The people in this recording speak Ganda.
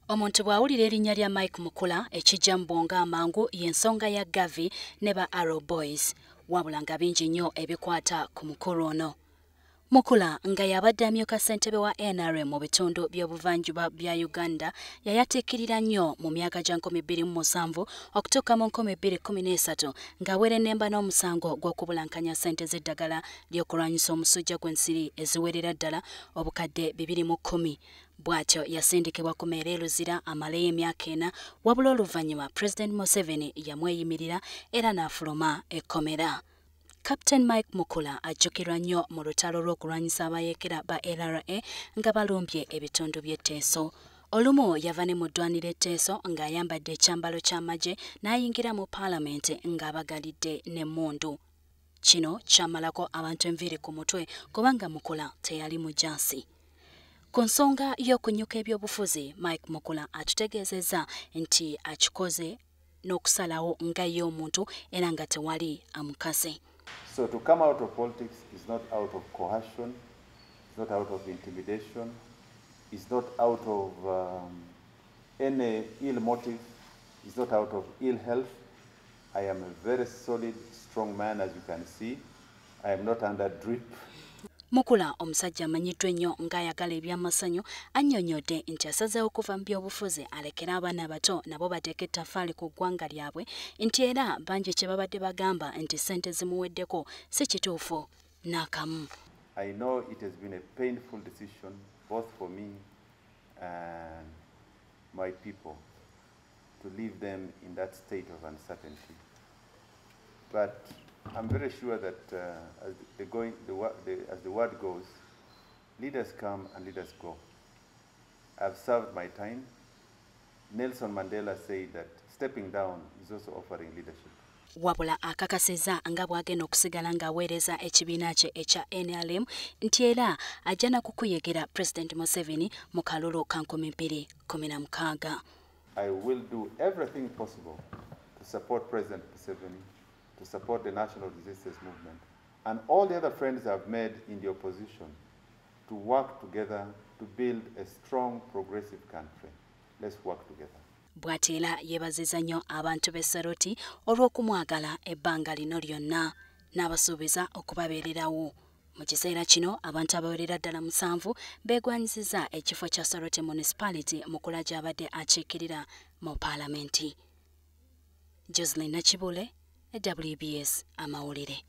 Omuntu bw'awulira erinnya lya Mike Mukula, ekijja mu bwongo amangu y'ensonga ya Gavi ne ba Arrow Boys, wabula nga bingi nnyo ebikwata ku mukulu ono. Mukula nga yabadde amyuka ssentebe wa NRM mu bitundu by'obuvanjuba bya Uganda, yayatiikirira nnyo mu myaka gya 2007 okutuuka mu 2013 ng'awerennemba n'omusango gw'okubulankanya ssente z'eddagala ly'okulwanyisa omusujja gw'ensiri eziwerera ddala obukadde 210. Bw'atyo yasindikibwa ku meere e Luzira amaleyo emyaka 4, wabula oluvannyuma President Museveni yamweyimirira era n'afuluma ekkomera. Captain Mike Mukula ajjukirwa nnyo mu lutalo lw'okulwanyisa abayeekera ba LRA nga balumbye ebitundu by'Etteeso. Olumu yava ne mu ddwaniro Etteeso ng'ayambadde ekyambalo ky'amagye n'ayingira mu paalamenti ng'abagalidde n'emmundu. Kino kyamalako abantu enviiri ku mutwe kubanga Mukula teyali mujaasi. Ku nsonga y'okunnyuka ebyobufuzi, Mike Mukula atutegeezezza nti akikoze n'okusalawo nga ye omuntu era nga tewali amukase. So to come out of politics is not out of coercion, it's not out of intimidation, it's not out of any ill motive, it's not out of ill health. I am a very solid, strong man, as you can see. I am not under drip. Mukula omusajja amanyiddwa ennyo ng'ayagala ebyamasanyu annyonnyodde nti asazeewo okuva mu byobufuzi alekere abaana abato nabo bateeke ettaffaali ku ggwanga lyabwe, nti era bangi kye babadde bagamba nti ssente zimuweddeko si kituufu n'akamu. I know it has been a painful decision both for me and my people to leave them in that state of uncertainty. But I'm very sure that as the word goes, leaders come and leaders go. I've served my time. Nelson Mandela said that stepping down is also offering leadership. Wabula akakasizza nga bw'agenda okusigala ng'aweereza ekibiina kye ekya NRM, nti era ajja na kukuyegera President Museveni mu kalulu ka 2016. I will do everything possible to support President Museveni, to support the National Resistance Movement, and all the other friends I've made in the opposition to work together to build a strong, progressive country. Let's work together. Bw'ati era yeebazizza nnyo abantu b'e Soroti olw'okumwagala ebbanga lino lyonna n'abasuubiza okubabeererawo. Mu kiseera kino abantu abawerera ddala 7 beegwanyisizza ekifo kya Soroti Municipality Mukula gy'abadde akiikirira mu paalamenti. Jocelyn Nakibule, WBS Amawulire.